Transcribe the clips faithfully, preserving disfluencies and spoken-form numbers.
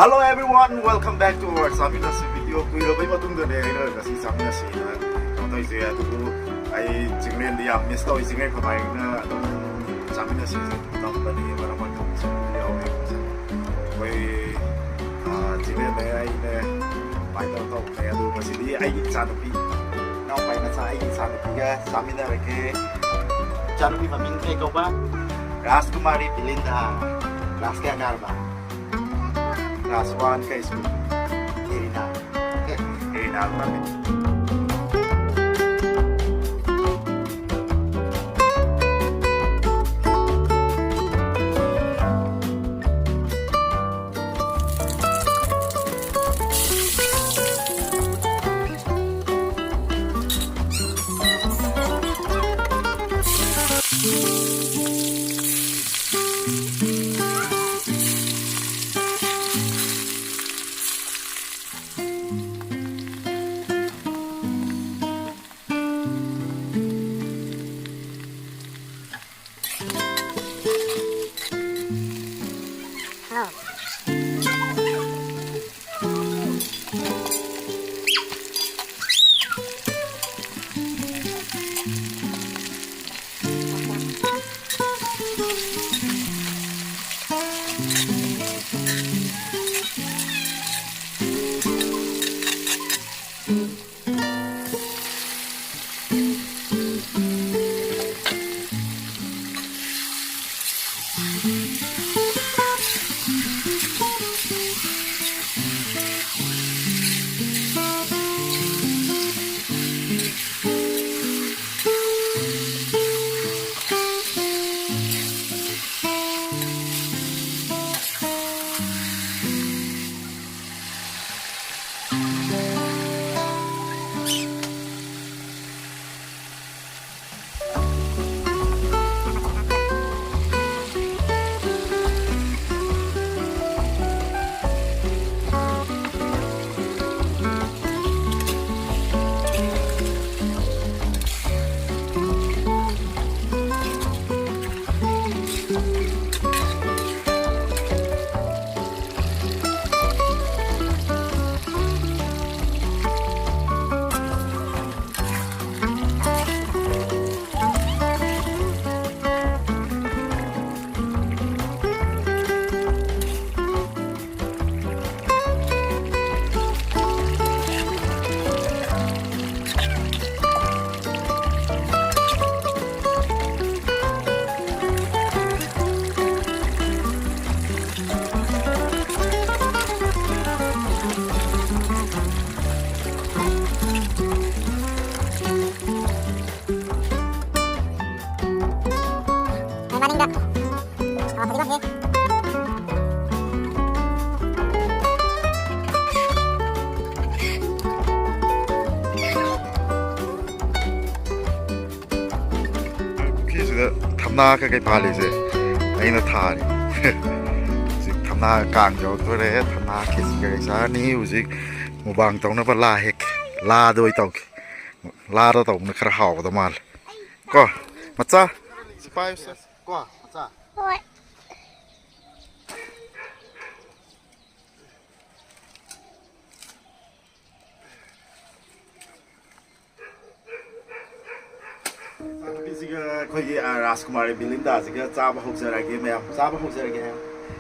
Hello everyone, welcome back to our ꯆꯥꯃꯤꯟꯅꯁꯤ video. ꯀꯨꯏꯔꯕꯩ ꯃꯇꯨꯡꯗꯅꯦ ꯑꯩꯅ ꯉꯁꯤ ꯆꯥꯃꯤꯟꯅꯁꯤꯅ ꯀꯩꯅꯣ ꯇꯧꯔꯤꯁꯦ꯫ ꯑꯗꯨꯕꯨ ꯑꯩ ꯆꯤꯡꯂꯦꯟꯗꯤ ꯌꯥꯝ miss ꯇꯧꯏ꯫ ꯆꯤꯡꯂꯦꯟ ꯀꯃꯥꯏꯅ ꯑꯗꯨꯝ ꯆꯥꯃꯤꯟꯅꯁꯤ ꯇꯝꯕꯅꯤ, ꯃꯔꯛ ꯃꯔꯛꯇ ꯆꯠꯄꯗꯤ ꯌꯥꯎꯋꯦ꯫ ꯑꯩꯈꯣꯏ, ꯑ, ꯆꯤꯡꯂꯦꯟꯗ ꯑꯩꯅ ꯀꯃꯥꯏꯅ ꯇꯧꯔ ꯇꯧꯕꯅꯦ꯫ ꯑꯗꯨ ꯉꯁꯤꯗꯤ ꯑꯩꯒꯤ ꯏꯆꯥꯅꯨꯄꯤ, ꯏꯅꯥꯎꯄꯥꯒꯤ ꯃꯆꯥ, ꯑꯩꯒꯤ ꯏꯆꯥꯅꯨꯄꯤꯒ ꯆꯥꯃꯤꯟꯅꯔꯒꯦ꯫ ꯏꯆꯥꯅꯨꯄꯤ ꯃꯃꯤꯡ ꯀꯩ ꯀꯧꯕ? ꯔꯥꯖꯀꯨꯃꯥꯔꯤ ꯕꯤꯂꯤꯟꯗꯥ꯫ Class ꯀꯌꯥ ꯀꯥꯔꯕ? Class one ꯀꯩ school? ꯏꯔꯤꯅꯥ꯫ ꯏꯔꯤꯅꯥ꯫ ꯊꯝꯅꯥ ꯀꯩꯀꯩ ꯄꯥꯜꯂꯤꯁꯦ ꯑꯩꯅ ꯊꯥꯔꯤ꯫ ꯍꯧꯖꯤꯛ ꯊꯝꯅꯥ ꯀꯥꯡ ꯌꯧꯔꯛꯇꯣꯔꯦ꯫ ꯊꯝꯅꯥ ꯈꯦꯆꯤ ꯀꯩꯀꯩ ꯆꯥꯔꯅꯤ꯫ ꯍꯧꯖꯤꯛ ꯃꯨꯛꯕꯥꯡ ꯇꯧꯅꯕ ꯂꯥ ꯍꯦꯛ, ꯂꯥꯗ ꯑꯣꯏ ꯇꯧꯒꯦ꯫ ꯂꯥꯗ ꯇꯧꯕꯅ ꯈꯔ ꯍꯥꯎꯒꯗꯧ ꯃꯥꯜꯂꯦ꯫ ꯀꯣ ꯃꯆꯥ? ꯁꯤ ꯄꯥꯏꯌꯨꯁꯦ꯫ ꯀꯣ ꯃꯆꯥ? ꯍꯣꯏ꯫ ꯅꯨꯄꯤꯁꯤꯒ ꯑꯩꯈꯣꯏꯒꯤ, ꯑ, ꯔꯥꯖꯀꯨꯃꯥꯔꯤ ꯕꯤꯂꯤꯟꯗꯥꯁꯤꯒ ꯆꯥꯕ ꯍꯧꯖꯔꯒꯦ ꯃꯌꯥꯝ꯫ ꯆꯥꯕ ꯍꯧꯖꯔꯒꯦ ꯍꯥꯏꯌꯣ꯫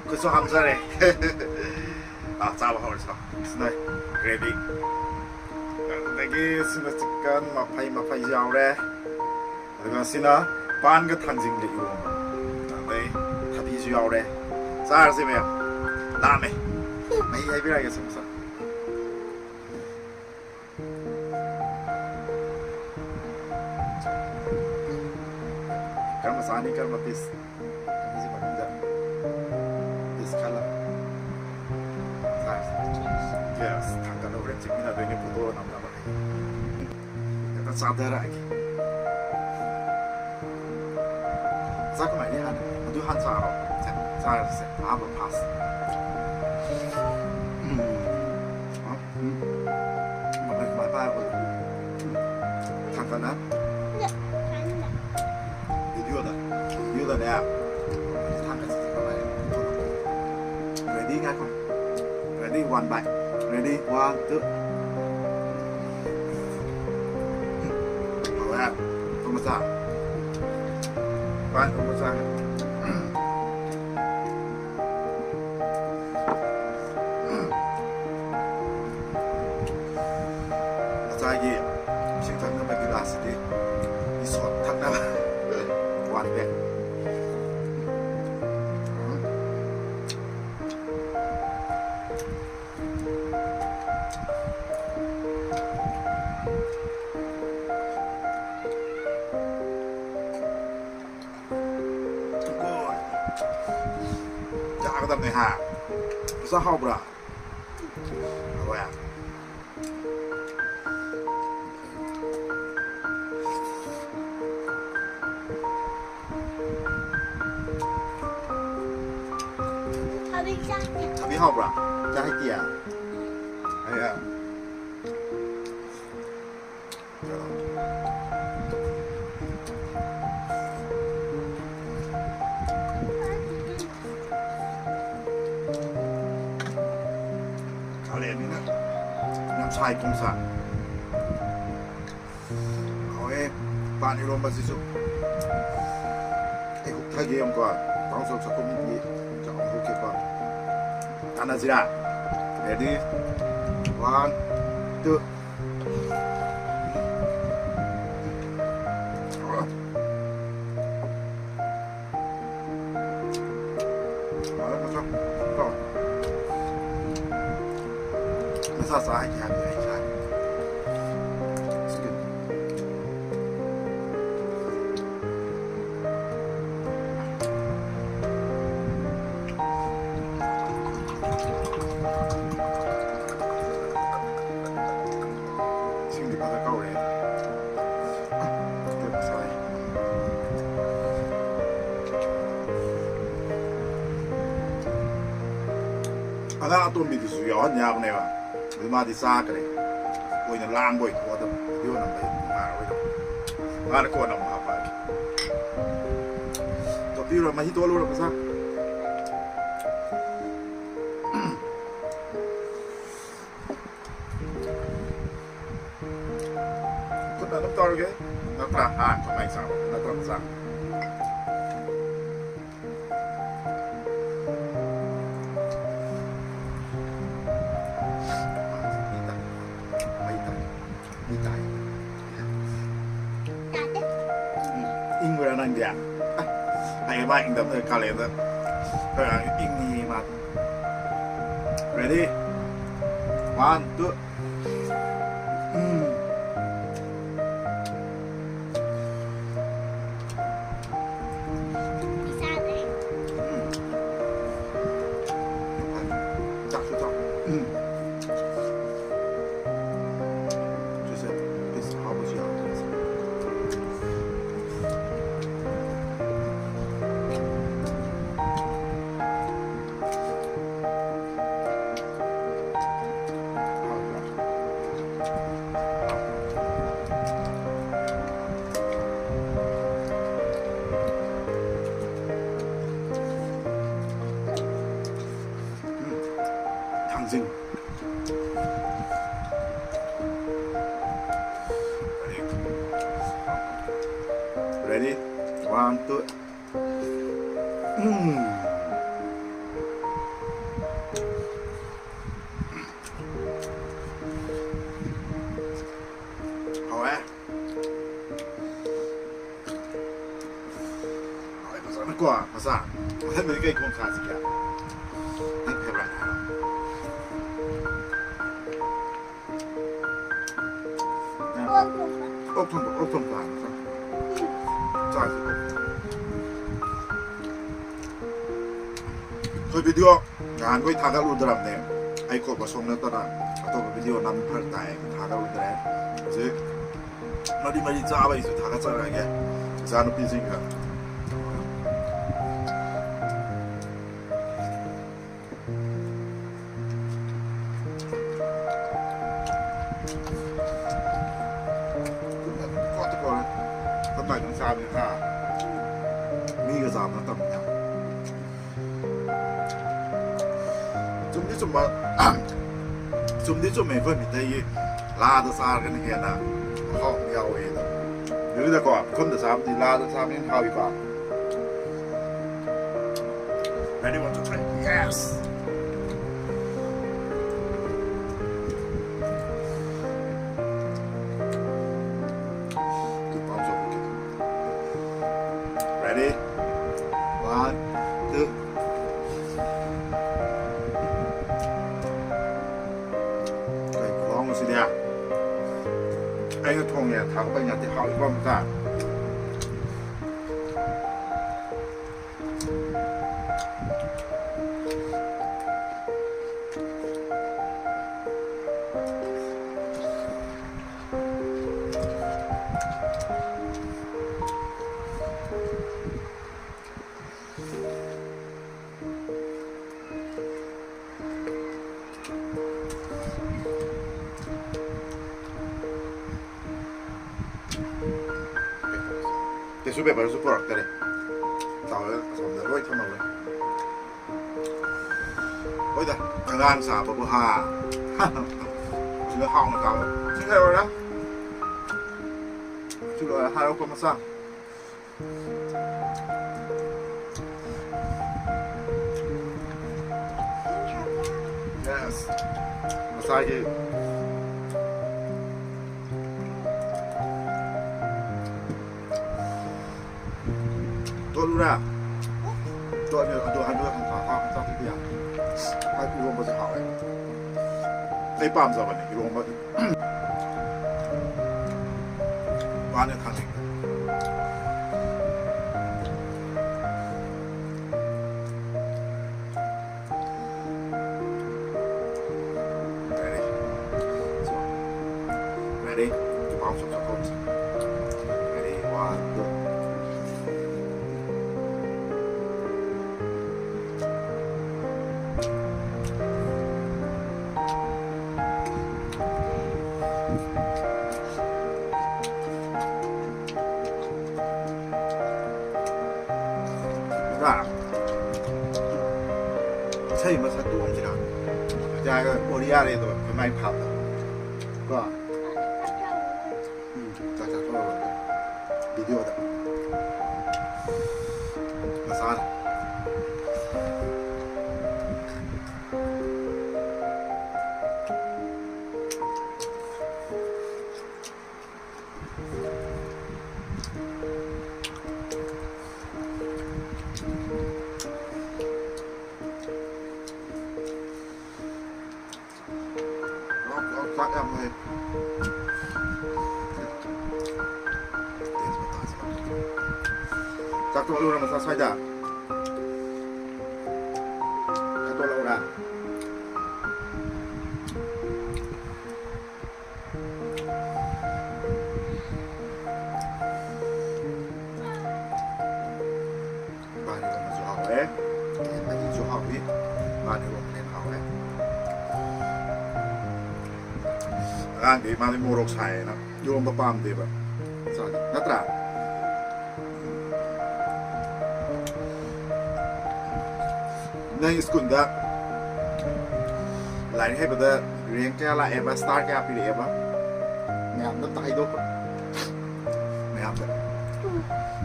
ꯈꯨꯠꯁꯨ ꯍꯥꯝꯖꯔꯦ꯫ ꯑ, ꯆꯥꯕ ꯍꯧꯔꯁꯤ꯫ ꯁꯤꯅ ꯒ꯭ꯔꯦꯚꯤ꯫ ꯑꯗꯒꯤ ꯁꯤꯅ ꯆꯤꯛꯀꯟ ꯃꯐꯩ ꯃꯐꯩꯁꯨ ꯌꯥꯎꯔꯦ꯫ ꯑꯗꯨꯒ ꯁꯤꯅ ꯄꯥꯟꯒ ꯊꯥꯡꯖꯤꯡꯒ ꯏꯔꯣꯝꯕ꯫ ꯑꯗꯩ ꯊꯕꯤꯁꯨ ꯌꯥꯎꯔꯦ꯫ ꯆꯥꯔꯁꯦ ꯃꯌꯥꯝ꯫ ꯂꯥꯝꯃꯦ꯫ ꯃꯍꯤ ꯍꯩꯕꯤꯔꯛꯑꯒꯦ ꯁꯨꯝ ꯁꯨꯝ꯫ ꯀꯔꯝꯕ ꯆꯥꯅꯤ, ꯀꯔꯝꯕ ꯄꯤꯁ? ꯑꯅꯤꯁꯤ ꯃꯅꯨꯡꯗ ꯄꯤꯁ ꯈꯜꯂ ꯆꯥꯔꯁꯤ꯫ ꯌꯦꯁ, ꯊꯥꯡꯒꯠꯂ ꯍꯣꯔꯦꯟ ꯆꯤꯛꯃꯤꯟꯅꯗꯣꯏꯅꯦ ꯐꯣꯇꯣ ꯅꯝꯅꯕ꯫ ꯍꯦꯛꯇ ꯆꯥꯊꯔꯛꯑꯒꯦ꯫ ꯆꯥꯛ ꯀꯃꯥꯏꯅ ꯍꯥꯟꯅ? ꯑꯗꯨ ꯍꯥꯟꯅ ꯆꯥꯔꯣ꯫ ꯁꯦ, ꯆꯥꯔꯁꯦ꯫ ꯑꯍꯥꯟꯕ ꯐꯥꯁ꯫ ꯎꯝ꯫ ꯎꯝ꯫ ꯃꯈꯣꯏ ꯁꯨꯃꯥꯏꯅ ꯄꯥꯏꯔꯛꯄꯗꯣ꯫ ꯎꯝ꯫ ꯊꯥꯡꯒꯠꯂ꯫ ꯚꯤꯗꯤꯑꯣꯗ꯫ ꯚꯤꯗꯤꯑꯣꯗꯅꯦ꯫ ꯊꯥꯡꯒꯠꯁꯤ ꯀꯃꯥꯏꯅ? Ready, ꯉꯥꯏꯈꯣ꯫ Ready, one, bye. Ready, one, two. ꯍꯧꯔꯦ꯫ ꯊꯨꯝ ꯃꯆꯥ꯫ ꯚꯥꯏ, ꯊꯨꯝ ꯃꯆꯥ꯫ ꯉꯁꯥꯏꯒꯤ ꯏꯁꯤꯡ ꯊꯛꯅꯕ ꯒꯤꯂꯥꯁꯁꯤꯗꯤ ꯏꯁꯣꯠ ꯊꯛꯅꯕ꯫ One pack. ꯆꯥꯒꯗꯕꯅꯦ ꯍꯥ꯫ ꯄꯤꯖꯥ ꯍꯥꯎꯕ꯭ꯔꯥ? ꯍꯥꯎꯋꯦ꯫ ꯍꯥꯎꯕ꯭ꯔꯥ? ꯆꯥ ꯍꯩꯇꯤꯌꯦ? ꯑꯩ, ꯑ, ꯀꯥꯂꯦꯟꯅꯤꯅ ꯌꯥꯝ ꯁꯥꯏ ꯄꯣꯡꯁꯥ꯫ ꯍꯥꯎꯋꯦ꯫ ꯄꯥꯟ ꯏꯔꯣꯝꯕꯁꯤꯁꯨ ꯑꯩ ꯍꯨꯛꯊꯒꯦ ꯌꯦꯡꯉꯨꯀꯣ꯫ ꯕ꯭ꯔꯥꯎꯟ ꯁꯨꯒꯔ ꯁꯪꯒꯣꯝꯒꯤ ꯆꯥ ꯑꯃ ꯍꯨꯛꯀꯦꯀꯣ꯫ ꯇꯥꯟꯅꯁꯤꯔꯥ? Ready? One, two. ꯃꯁꯥ ꯆꯥ ꯍꯩꯇꯦ ꯍꯥꯏꯕꯗꯤ ꯑꯩ ꯏꯁꯥ꯫ ꯏꯁꯤꯡꯗꯤ ꯐꯖ ꯀꯧꯔꯦ꯫ ꯑꯉꯥꯡ ꯑꯇꯣꯝꯕꯤꯗꯨꯁꯨ ꯌꯥꯎꯍꯟ ꯌꯥꯕꯅꯦꯕ꯫ ꯑꯗꯨ ꯃꯥꯗꯤ ꯆꯥꯈ꯭ꯔꯦ꯫ ꯑꯣꯏꯅ ꯂꯥꯡꯕ ꯑꯣꯏ ꯊꯣꯛꯑꯗꯕ꯫ ꯚꯤꯗꯤꯑꯣ ꯅꯝꯕ ꯅꯨꯡꯉꯥꯏꯔꯣꯏꯗꯕ꯫ ꯃꯥꯅ ꯀꯣꯟꯅ ꯑꯃꯨꯛ ꯍꯥꯞꯄꯛꯑꯒꯦ꯫ ꯇꯣꯠꯄꯤꯔꯣ, ꯃꯍꯤ ꯇꯣꯠꯂꯨꯔꯣ ꯃꯁꯥ꯫ ꯈꯨꯠꯅ ꯑꯗꯨꯝ ꯇꯧꯔꯒꯦ꯫ ꯅꯠꯇ꯭ꯔꯥ? ꯍꯥ, ꯈꯨꯠꯃꯥꯏ ꯆꯥꯕ ꯅꯠꯇ꯭ꯔꯥ ꯃꯆꯥ? ꯃꯩ ꯇꯥꯏ꯫ ꯃꯩ ꯇꯥꯏ꯫ ꯃꯩ ꯇꯥꯏ꯫ ꯎꯝ, ꯏꯪꯕ꯭ꯔꯥ ꯅꯪꯗꯤ? ꯑ, ꯑꯩ ꯃꯥ ꯏꯪꯗꯝꯅ ꯀꯥꯂꯦꯟꯗ ꯈꯔ ꯏꯪꯉꯤ ꯃꯥ꯫ Ready? One, two. ꯎꯝ꯫ ꯎꯝ꯫ ꯆꯥꯛꯁꯨ ꯆꯥꯎ꯫ ꯎꯝ꯫ ꯁꯤꯁꯦ ꯄꯤꯁ ꯑꯍꯥꯎꯕꯁꯨ ꯌꯥꯎꯔꯦ꯫ ꯊꯥꯡꯖꯤꯡ꯫ Ready? One, two. ꯎꯝ꯫ ꯍꯥꯎꯋꯦ꯫ ꯍꯥꯎꯋꯦ ꯐꯖꯅꯀꯣ, ꯃꯆꯥ꯫ ꯃꯊꯪꯗꯗꯤ ꯀꯩ ꯊꯣꯡ ꯆꯥꯁꯤꯒꯦ? ꯅꯪ favourite ꯍꯥꯏꯔꯣ꯫ ꯑꯣꯛ ꯊꯣꯡꯕ꯫ ꯑꯣꯛ ꯊꯣꯡꯕ, ꯑꯣꯛ ꯊꯣꯡꯕ ꯆꯥꯔꯣ, ꯆꯥꯔꯣ꯫ ꯆꯥꯁꯤ, ꯑꯣꯛ ꯊꯣꯡꯕ꯫ ꯑꯩꯈꯣꯏ video ꯅꯍꯥꯟꯈꯣꯏ ꯊꯥꯒꯠꯂꯨꯗ꯭ꯔꯕꯅꯦ꯫ ꯑꯩ ꯈꯣꯠꯄ ꯁꯣꯝ ꯅꯠꯇꯅ ꯑꯇꯣꯞꯄ video ꯅꯝ ꯐꯔꯛ ꯇꯥꯏ, ꯊꯥꯒꯠꯂꯨꯗ꯭ꯔꯦ꯫ ꯍꯧꯖꯤꯛ ꯃꯔꯤ ꯃꯔꯤ ꯆꯥꯕꯩꯁꯨ ꯊꯥꯒꯠꯆꯔꯛꯑꯒꯦ, ꯏꯆꯥꯅꯨꯄꯤꯁꯤꯡꯒ꯫ ꯀꯣꯠꯇ ꯀꯣꯠꯂꯦ꯫ ꯀꯃꯥꯏꯅ ꯆꯥꯕꯅꯤ ꯍꯥ? ꯃꯤꯒ ꯆꯥꯕ ꯅꯠꯇꯕꯅꯤꯅ꯫ ꯆꯨꯝꯗꯤ ꯆꯨꯝꯕ, ꯆꯨꯝꯗꯤ ꯆꯨꯝꯃꯦ, ꯑꯩꯈꯣꯏ ꯃꯤꯇꯩꯒꯤ ꯂꯥꯗ ꯆꯥꯔꯒꯅ ꯍꯦꯟꯅ ꯃꯍꯥꯎ ꯑꯃ ꯌꯥꯎꯋꯦ ꯑꯗꯣ꯫ ꯑꯗꯨꯗꯀꯣ, ꯃꯐꯝꯗ ꯆꯥꯕꯗꯤ ꯂꯥꯗ ꯆꯥꯕꯅ ꯍꯦꯟꯅ ꯍꯥꯎꯋꯤꯀꯣ꯫ Ready, one, two, three. Yes! Ready? One, two. ꯀꯩ ꯈꯨꯍꯥꯎꯅꯣ ꯁꯤꯗꯤ? ꯑꯩꯅ ꯊꯣꯡꯉꯦ ꯊꯥꯒꯠꯄ ꯌꯥꯗꯦ, ꯍꯥꯎꯏꯀꯣ ꯑꯃꯨꯛꯇ꯫ Tissue paperꯁꯨ ꯄꯨꯔꯛꯇꯔꯦ꯫ ꯇꯥꯎꯔꯒ ꯑꯁꯣꯝꯗ ꯂꯣꯏ ꯊꯝꯃꯝꯃꯦ꯫ ꯑꯉꯥꯡ ꯆꯥꯕꯕꯨ ꯍꯥ꯫ ꯁꯤꯗ ꯍꯥꯎꯅ ꯆꯥꯕ꯫ ꯁꯤ ꯂꯩꯔꯣꯏꯔꯦ꯫ ꯁꯤ ꯂꯣꯏꯔꯦ, ꯍꯥꯏꯔꯛꯄ ꯃꯆꯥ꯫ Yes. ꯉꯁꯥꯏꯒꯤ ꯇꯣꯠꯂꯨꯔꯥ? ꯇꯣꯠꯂꯦ, ꯑꯗꯨ ꯍꯥꯏꯗꯣꯛꯑ ꯍꯪ-, ꯍꯪ-, ꯍꯪ-, ꯆꯥꯊꯣꯛꯄ ꯌꯥ꯫ ꯍꯣꯏ, ꯏꯔꯣꯝꯕꯁꯦ ꯍꯥꯎꯋꯦ꯫ ꯑꯩ ꯄꯥꯝꯖꯕꯅꯦ ꯏꯔꯣꯝꯕ꯫ ꯃꯥꯅ ꯈꯪꯉꯤ꯫ Ready? So, ready? Chụp bóng, chụp, chụp, chụp. Ready, one, go. ꯏꯁꯩ ꯃꯁꯛꯇꯨ ꯑꯃꯁꯤꯅ ꯍꯧꯖꯤꯛ ꯍꯥꯏꯔꯒ ꯀꯣꯔꯤꯌꯥꯔꯦꯗꯣ ꯑꯩꯈꯣꯏ ꯃꯥꯏ ꯐꯥꯕꯗꯣ ꯀꯣ꯫ ꯎꯝ, ꯆꯥꯛ ꯆꯥꯊꯣꯛꯑꯒ ꯚꯤꯗꯤꯑꯣꯗ ꯃꯁꯥꯅ꯫ ꯆꯥꯛ ꯌꯥꯝ ꯂꯩ꯫ ꯆꯥꯛ ꯇꯣꯛꯂꯨꯔ ꯃꯆꯥ ꯁ꯭ꯋꯥꯏꯗ ꯈꯠꯇꯣꯛꯂꯛꯎꯔꯥ? ꯃꯥꯅ ꯏꯔꯣꯟꯕꯁꯨ ꯍꯥꯎꯋꯦ꯫ ꯃꯍꯤꯁꯨ ꯍꯥꯎꯏ꯫ ꯃꯥꯅ ꯏꯔꯣꯟꯕꯅ ꯍꯦꯟꯅ ꯍꯥꯎꯋꯦ꯫ ꯑꯉꯥꯡꯗꯤ ꯃꯥꯗꯤ ꯃꯣꯔꯣꯛ ꯁꯥꯏꯌꯦꯅ ꯏꯔꯣꯟꯕ ꯄꯥꯝꯗꯦꯕ꯫ ꯆꯥꯗꯦ꯫ ꯅꯠꯇ꯭ꯔꯥ? ꯅꯪ ꯁ꯭ꯀꯨꯜꯗ ꯂꯥꯏꯔꯤꯛ ꯍꯩꯕꯗ ꯔꯦꯡ ꯀꯌꯥ ꯂꯥꯛꯑꯦꯕ, ꯁ꯭ꯇꯥꯔ ꯀꯌꯥ ꯄꯤꯔꯛꯑꯦꯕ? ꯃꯌꯥꯝꯗ ꯑꯝꯇ ꯍꯥꯏꯗꯣꯛꯈ꯭ꯔꯣ꯫ ꯃꯌꯥꯝꯗ꯫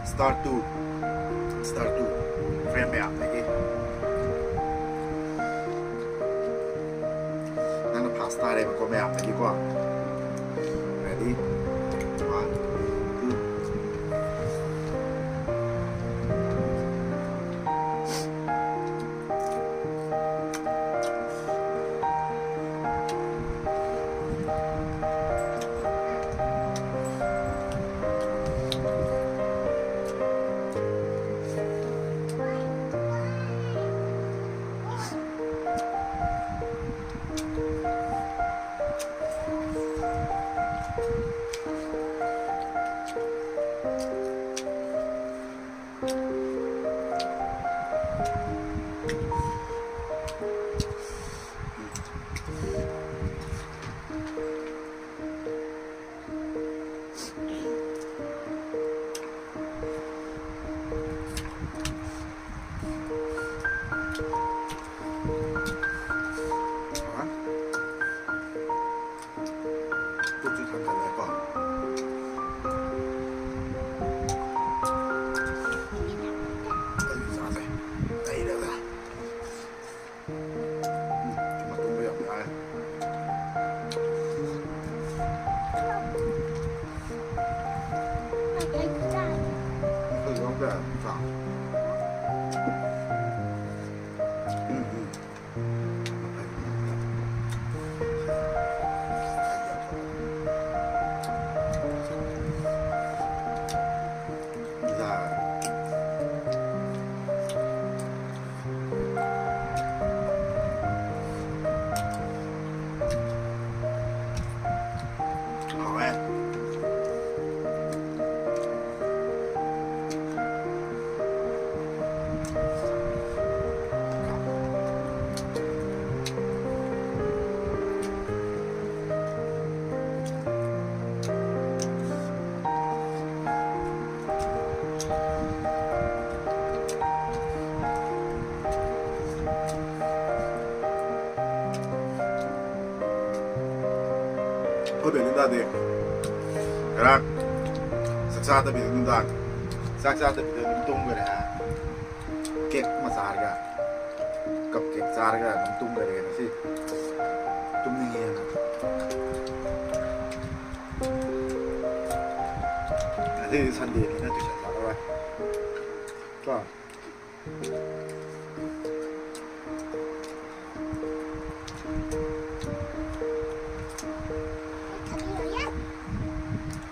Star two. Star two. Friend ꯃꯌꯥꯝꯗꯒꯤ꯫ ꯅꯪꯅ ꯐꯥꯁ ꯇꯥꯔꯦꯕꯀꯣ ꯃꯌꯥꯝꯗꯒꯤꯀꯣ꯫ Ready? One, two. ꯈꯨꯠꯁꯨ ꯊꯥꯡꯒꯠꯂꯦꯀꯣ꯫ ꯑꯩ ꯏꯁꯥꯁꯦ ꯅꯩꯔꯦꯗ꯫ ꯎꯝ, ꯃꯇꯨꯝꯗꯣ ꯌꯥꯝ ꯌꯥꯏ꯫ ꯑꯩꯈꯣꯏ ꯌꯥꯎꯗꯦ, ꯆꯥ꯫ ꯎꯝ, ꯎꯝ꯫ ꯕꯦꯂꯤꯟꯗꯥꯗꯤ ꯉꯔꯥꯡ ꯆꯥꯛ ꯆꯥꯗꯕꯤꯗ, ꯅꯨꯡꯗꯥꯡ ꯆꯥꯛ ꯆꯥꯗꯕꯤꯗ ꯑꯗꯨꯝ ꯇꯨꯝꯈꯔꯦ ꯍꯥ꯫ ꯀꯦꯛ ꯑꯃ ꯆꯥꯔꯒ, ꯀꯞ ꯀꯦꯛ ꯆꯥꯔꯒ ꯑꯗꯨꯝ ꯇꯨꯝꯈꯔꯦ ꯉꯁꯤ꯫ ꯇꯨꯝꯅꯤꯡꯉꯦꯅ꯫ ꯉꯁꯤꯗꯤ ꯁꯟꯗꯦꯅꯤꯅ ꯇꯨꯏꯁꯟ ꯆꯠꯂꯔꯣꯏ꯫ ꯀꯣ?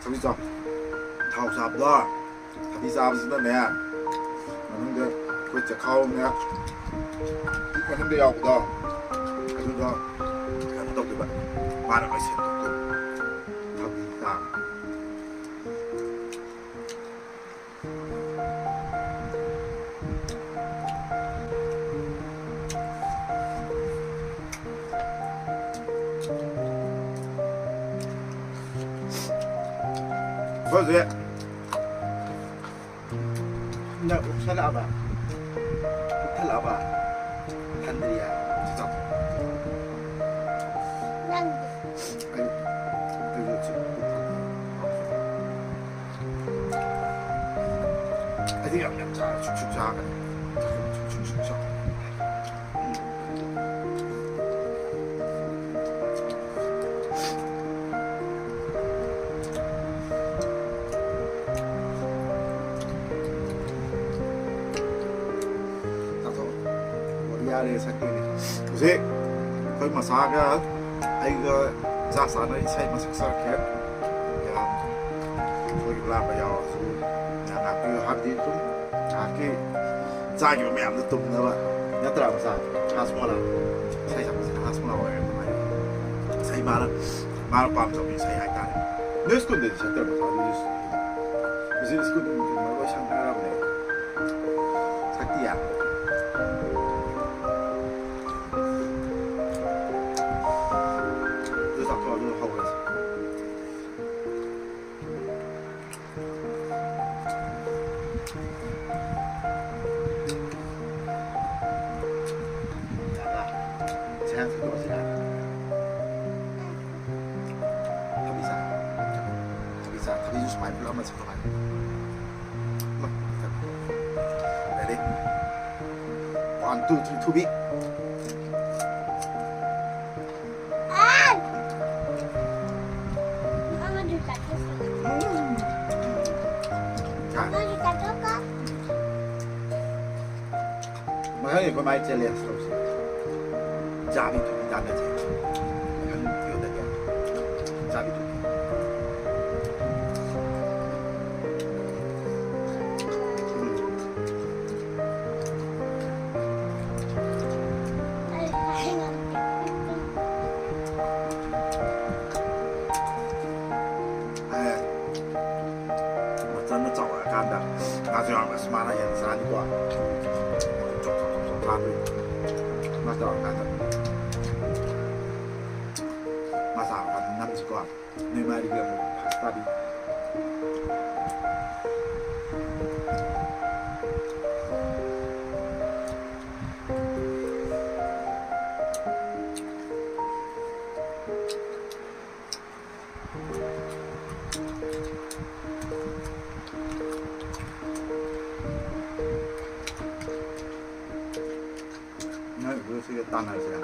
ꯊꯕꯤ ꯆꯥꯎ꯫ ꯊꯥꯎ ꯆꯥꯕꯗꯣ, ꯊꯕꯤ ꯆꯥꯕꯁꯤꯅꯅꯦ, ꯃꯅꯨꯡꯗ ꯑꯩꯈꯣꯏ ꯆꯈꯥꯎꯅꯦ, ꯄꯨꯛ ꯃꯅꯨꯡꯗ ꯌꯥꯎꯕꯗꯣ, ꯑꯗꯨꯗꯣ ꯀꯩꯅꯣ ꯇꯧꯗꯣꯏꯕ, ꯃꯥꯅ ꯂꯣꯏ ꯁꯦꯡꯗꯣꯛꯇꯣꯏꯕ꯫ ꯊꯕꯤ ꯆꯥꯕ꯫ ꯍꯧꯖꯤꯛ ꯅꯪ ꯑꯣꯛꯁꯜꯂꯛꯑꯕ? ꯄꯨꯛ ꯊꯜꯂꯛꯑꯕ? ꯊꯟꯗ꯭ꯔꯤꯌꯦ? ꯆꯥꯎ꯫ ꯅꯪꯗꯤ? ꯑꯩ, ꯑꯩꯁꯨ ꯁꯤ ꯄꯨꯛ ꯊꯜꯂꯛꯑꯦ꯫ ꯑꯩꯗꯤ ꯌꯥꯝ ꯌꯥꯝ ꯆꯥꯔꯦ, ꯁꯨꯛ ꯁꯨꯛ ꯆꯥꯒꯅꯤ꯫ ꯁꯨꯛ ꯁꯨꯛ ꯁꯨꯛ ꯆꯥ꯫ ꯆꯥꯊꯣꯛꯑꯣ꯫ ꯌꯥꯔꯦ, ꯁꯛꯇꯣꯏꯅꯦ꯫ ꯍꯧꯖꯤꯛ ꯑꯩꯈꯣꯏ ꯃꯁꯥꯒ ꯑꯩꯒ ꯆꯥ ꯆꯥꯅ ꯏꯁꯩ ꯑꯃ ꯁꯛꯆꯔꯛꯀꯦ꯫ ꯃꯌꯥꯝ ꯁꯣꯏꯈꯤꯕ ꯂꯥꯟꯕ ꯌꯥꯎꯔꯁꯨ ꯃꯌꯥꯝ ꯉꯥꯛꯄꯤꯌꯨ꯫ ꯍꯥꯏꯕꯗꯤ ꯑꯗꯨꯝ ꯉꯥꯏꯍꯥꯛꯀꯤ ꯆꯥꯈꯤꯕ ꯃꯌꯥꯝꯗꯣ ꯇꯨꯝꯅꯕ ꯅꯠꯇ꯭ꯔꯥ, ꯃꯆꯥ? ꯍꯥꯁꯃꯣꯂꯥ꯫ ꯏꯁꯩ ꯁꯛꯄꯁꯤꯅ ꯍꯥꯁꯃꯣꯂꯥ ꯑꯣꯏꯔꯦ ꯑꯗꯨꯃꯥꯏꯅ꯫ ꯏꯁꯩ ꯃꯥꯅ, ꯃꯥꯅ ꯄꯥꯝꯖꯕ ꯏꯁꯩ ꯍꯥꯏꯇꯥꯔꯦ꯫ ꯅꯣꯏ ꯁ꯭ꯀꯨꯜꯗꯗꯤ ꯁꯛꯇ꯭ꯔꯕ, ꯃꯆꯥ? ꯅꯣꯏ ꯁ꯭ꯀꯨꯜ-, ꯍꯧꯖꯤꯛ ꯁ꯭ꯀꯨꯜ ꯀꯩꯅꯣ ꯂꯣꯏ ꯁꯪꯅꯔꯕꯅꯦ꯫ ꯁꯛꯇꯤꯌꯥ꯫ ꯑꯗꯨ ꯆꯥꯊꯣꯛ, ꯑꯗꯨ ꯍꯧꯔꯁꯤ꯫ ꯃꯥꯏ ꯄꯨꯂꯞ ꯑꯃ ꯁꯛꯄ ꯃꯥꯜꯂꯦ꯫ ꯃꯥ, ꯃꯊꯛ꯫ Ready? One, two, three, ꯊꯨꯕꯤ꯫ ꯑꯥ! ꯑꯃꯗꯨ ꯆꯥꯊꯣꯛꯈ꯭ꯔꯣ꯫ ꯎꯝ꯫ ꯌꯥꯔꯦ꯫ ꯑꯃꯗꯨ ꯆꯥꯊꯣꯛꯈ꯭ꯔꯣ꯫ ꯃꯊꯪꯗꯤ ꯑꯩꯈꯣꯏ ꯃꯥꯏ challenge ꯇꯧꯁꯤ꯫ ꯆꯥꯕꯤ ꯊꯨꯕꯤ ꯇꯥꯟꯅꯁꯦ꯫ ꯃꯊꯪ video ꯗꯗꯤ ꯆꯥꯕꯤ ꯊꯨꯕꯤ꯫ ꯎꯝ꯫ ꯑꯦ꯫ ꯃꯆꯟꯅ ꯆꯥꯎꯔꯛꯑꯀꯥꯟꯗ ꯉꯥꯁꯨ ꯌꯥꯎꯔꯒ ꯑꯁ ꯃꯥꯅ ꯍꯦꯟꯅ ꯆꯥꯅꯤꯀꯣ꯫ ꯆꯣꯞ ꯆꯣꯞ ꯆꯣꯞ ꯆꯣꯞ ꯆꯥꯗꯣꯏꯅꯤ꯫ ꯃꯥ ꯆꯥꯎꯔꯀꯥꯟꯗ꯫ ꯃꯥ ꯆꯥꯎꯔꯀꯥꯟꯗ ꯅꯝꯁꯤꯀꯣ꯫ ꯅꯣꯏ ꯃꯥꯏꯗꯨꯗꯤ ꯑꯃꯨꯛ ꯐꯥꯁ ꯇꯥꯕꯤ꯫ ꯅꯣꯏ ꯒ꯭ꯔꯨꯞꯁꯤꯒ ꯇꯥꯟꯅꯔꯁꯤꯔ?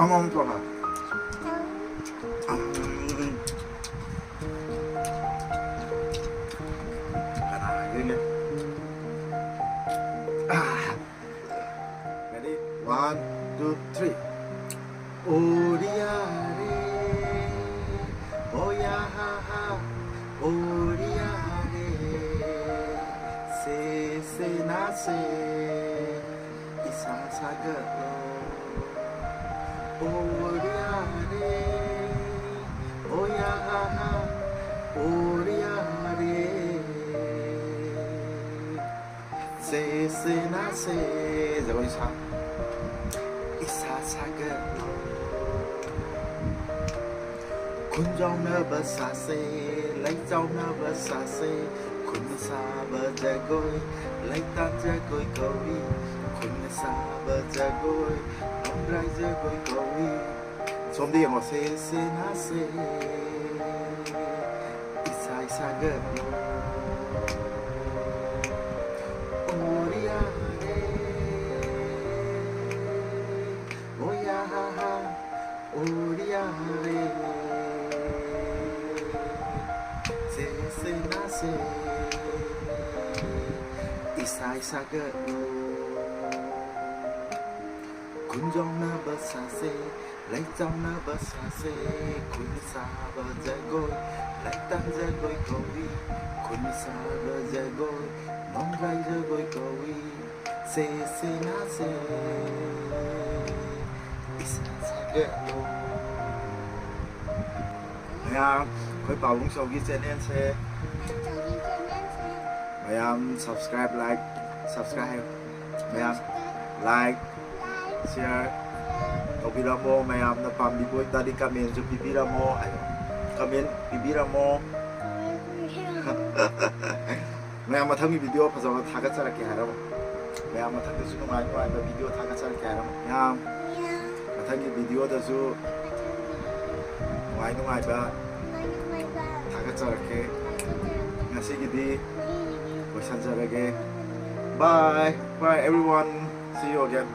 ꯑꯃꯃꯝ ꯇꯧꯔꯣ꯫ ꯀꯅꯥ ꯍꯥꯏꯗꯣꯏꯅꯣ? ꯑꯥ꯫ Ready? One, two, three. ꯑꯣꯔꯤꯌꯥꯔꯦ, ꯑꯣꯌꯥꯍꯥꯍꯥ, ꯑꯣꯔꯤꯌꯥꯔꯦ, ꯁꯦ ꯁꯦ ꯅꯥꯁꯦ, ꯏꯁꯥ ꯁꯥꯒꯠꯂꯣ꯫ ꯑꯣꯔꯤꯌꯥꯔꯦ, ꯑꯣꯌꯥꯍꯥꯍꯥ, ꯑꯣꯔꯤꯌꯥꯔꯦ꯫ ꯁꯦ ꯁꯦ ꯅꯥꯁꯦ, ꯖꯒꯣꯏ ꯁꯥ꯫ ꯏꯁꯥ ꯁꯥꯒꯠꯂꯣ꯫ ꯈꯨꯟꯖꯥꯎꯅꯕ ꯁꯥꯁꯦ, ꯂꯩꯆꯥꯎꯅꯕ ꯁꯥꯁꯦ, ꯈꯨꯠꯅ ꯁꯥꯕ ꯖꯒꯣꯏ, ꯂꯩꯇꯥꯟ ꯖꯒꯣꯏ ꯀꯧꯏ꯫ ꯈꯨꯠꯅ ꯁꯥꯕ ꯖꯒꯣꯏ, ꯅꯣꯡꯒ꯭ꯔꯥꯏ ꯖꯒꯣꯏ ꯀꯧꯏ꯫ ꯁꯣꯝꯗ ꯌꯦꯡꯉꯣ, ꯁꯦ ꯁꯦ ꯅꯥꯁꯦ, ꯏꯁꯥ ꯏꯁꯥꯒ ꯑꯣꯔꯤꯌꯥꯔꯦ, ꯑꯣꯌꯥ ꯍꯥ ꯍꯥ, ꯑꯣꯔꯤꯌꯥꯔꯦ, ꯁꯦ ꯁꯦ ꯅꯥꯁꯦ, ꯏꯁꯥ ꯏꯁꯥꯒ ꯈꯨꯟꯖꯥꯎꯅꯕ ꯁꯥꯁꯦ, ꯂꯩꯆꯥꯎꯅꯕ ꯁꯥꯁꯦ꯫ ꯈꯨꯟ ꯁꯥꯕ ꯖꯒꯣꯏ, ꯂꯩꯇꯥꯟ ꯖꯒꯣꯏ ꯀꯧꯏ꯫ ꯈꯨꯟ ꯁꯥꯕ ꯖꯒꯣꯏ, ꯅꯣꯡꯒ꯭ꯔꯥꯏ ꯖꯒꯣꯏ ꯀꯧꯏ꯫ ꯁꯦ ꯁꯦ ꯅꯥꯁꯦ, ꯏꯁꯥ ꯏꯁꯥꯒ ꯃꯌꯥꯝ, ꯑꯩꯈꯣꯏ ꯄꯥꯕꯨꯡ ꯆꯧꯒꯤ ꯆꯦꯅꯦꯜꯁꯦ ꯃꯌꯥꯝ subscribe, like, subscribe, ꯃꯌꯥꯝ like, share ꯇꯧꯕꯤꯔꯝꯃꯣ꯫ ꯃꯌꯥꯝꯅ ꯄꯥꯝꯕꯤꯕ ꯑꯣꯏꯇꯥꯔꯗꯤ commentꯁꯨ ꯄꯤꯕꯤꯔꯝꯃꯣ ꯍꯥꯏꯌꯣ, comment ꯄꯤꯕꯤꯔꯝꯃꯣ꯫ ꯃꯌꯥꯝ, ꯃꯊꯪꯒꯤ video ꯐꯖꯕ ꯊꯥꯒꯠꯆꯔꯛꯀꯦ ꯍꯥꯏꯔꯝꯃꯣ꯫ ꯃꯌꯥꯝ, ꯃꯊꯪꯗꯁꯨ ꯅꯨꯡꯉꯥꯏ ꯅꯨꯡꯉꯥꯏꯕ video ꯊꯥꯒꯠꯆꯔꯛꯀꯦ ꯍꯥꯏꯔꯝꯃꯣ꯫ ꯃꯌꯥꯝ, ꯃꯊꯪꯒꯤ videoꯗꯁꯨ ꯅꯨꯡꯉꯥꯏ ꯅꯨꯡꯉꯥꯏꯕ ꯊꯥꯒꯠꯆꯔꯛꯀꯦ꯫ ꯉꯁꯤꯒꯤꯗꯤ ꯂꯣꯏꯁꯟꯖꯔꯒꯦ꯫ Bye, bye everyone, see you again.